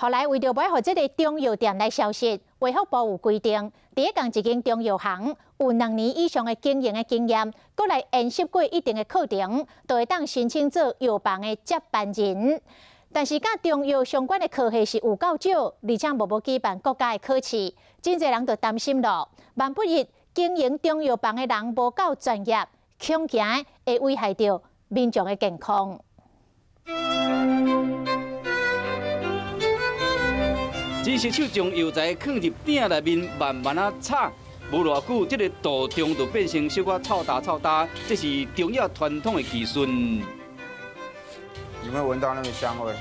後來為著袂予這个中藥店來消失，衛福部有規定，佇咧仝一間中藥行有2年以上的經營的經驗，閣來研習過一定的課程，就會當申請做藥房的接班人。但是，佮中藥相關的科系是有夠少，而且無無舉辦國家的考試，真濟人就擔心咯。萬不一經營中藥房的人無夠專業，恐驚會危害著民眾的健康。只是手將藥材囥入鼎內面，慢慢仔炒，無偌久，這个杜仲就變成小可臭焦臭焦，這是中藥傳統的技術。有沒有聞到那個香味？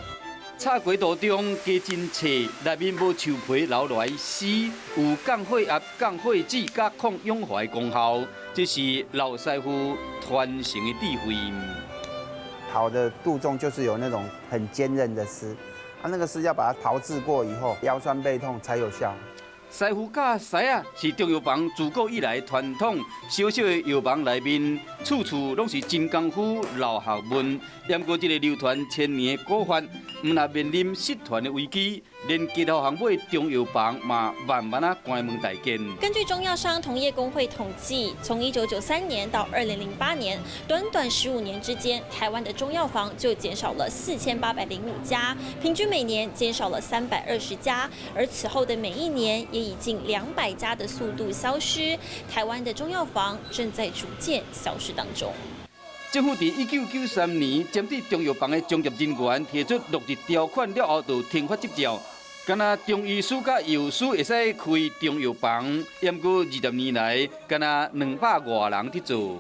炒過杜仲加真脆，內面無樹皮留落來絲，有降血壓、降血脂、佮抗氧化的功效，這是老師傅傳承的智慧。好的杜仲就是有那種很堅韌的絲。啊，那個是要把它炮製過以後，腰酸背痛才有效。師傅教師仔是中藥房自古以來傳統，小小的藥房內面，處處攏是真功夫、老學問。毋過這个流傳千年的古法，毋但面臨失傳的危機，連街頭巷尾中藥房嘛慢慢仔關門大見。根據中藥商同業公會統計，從1993年到2008年，短短15年之間，台灣的中藥房就減少了4805家，平均每年減少了320家，而此後的每一年也以近200家的速度消失。台灣的中藥房正在逐漸消失當中。政府佇1993年針對中藥房的從業人員提出落實條款了後，就停發執照。敢若中醫師佮藥師會使開中藥房，毋過20年來，敢若200外人佇做。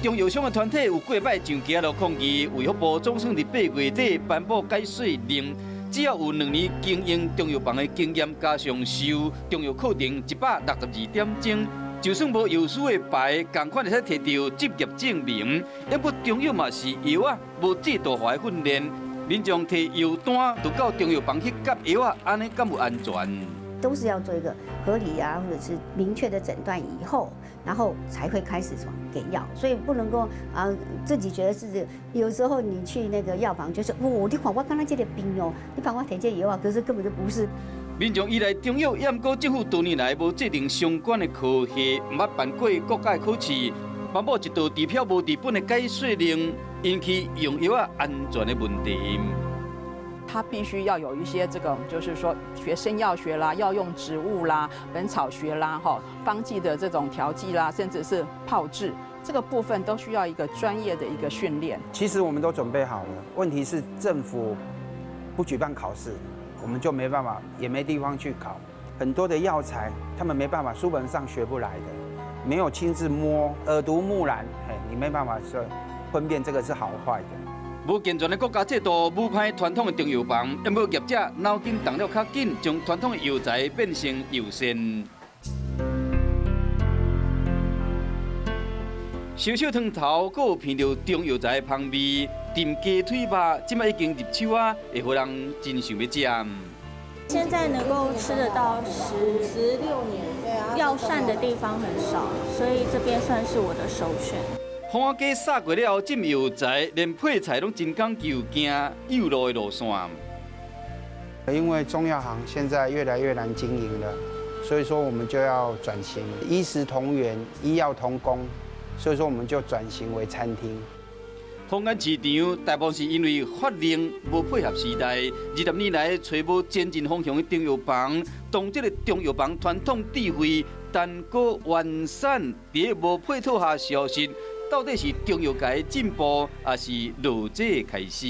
中藥商的團體有過擺上街路抗議，衛福部總算佇8月底頒布改稅令，只要有2年經營中藥房的經驗，加上修中藥課程162點鐘，就算無藥師的牌，仝款會使提著執業證明。毋過中藥嘛是藥仔，無制度化的訓練，民眾提藥單就到中藥房去夾藥仔，按呢敢有安全？都是要做一個合理啊，或者是明確的診斷以後，然後才會開始什麼給藥，所以不能夠啊自己覺得是，有時候你去那個藥房就是，哦，你看我剛剛這個病哦，你幫我提這藥啊，可是根本就不是。民眾依賴中藥，毋過政府多年來無制定相關的科系，毋捌辦過國家考試，頒布一道治標無治本的改稅令，引起用藥仔安全的問題。他必須要有一些這個，就是說學生藥學啦，藥用植物啦，本草學啦，哈，方劑的這種調劑啦，甚至是炮製這個部分，都需要一個專業的一個訓練。其實我們都準備好了，問題是政府不舉辦考試，我們就沒辦法，也沒地方去考。很多的藥材，他們沒辦法，書本上學不來的，沒有親自摸，耳濡目染，嘿，你沒辦法說分辨這個是好壞的。無健全的國家制度，武歹傳統的中藥房，毋過業者腦筋動了較緊，將傳統的藥材變成藥膳。小小湯頭，閣有聞著中藥材的芳味，燉雞腿肉，這擺已經入手啊，會予人真想欲食。現在能夠吃得到16年藥膳的地方很少，所以這邊算是我的首選。坊仔雞殺過了後，浸藥材，連配菜攏真講究，行幼路的路線。因為中藥行現在越來越難經營了，所以說我們就要轉型，醫食同源，醫藥同工，所以說我們就轉型為餐廳。坊間市場大部分是因為法令無配合時代，20年來揣無前進方向的中藥房，當這个中藥房傳統智慧耽擱完善，佇無配套下消失，到底是中藥界的進步，抑是落者開始？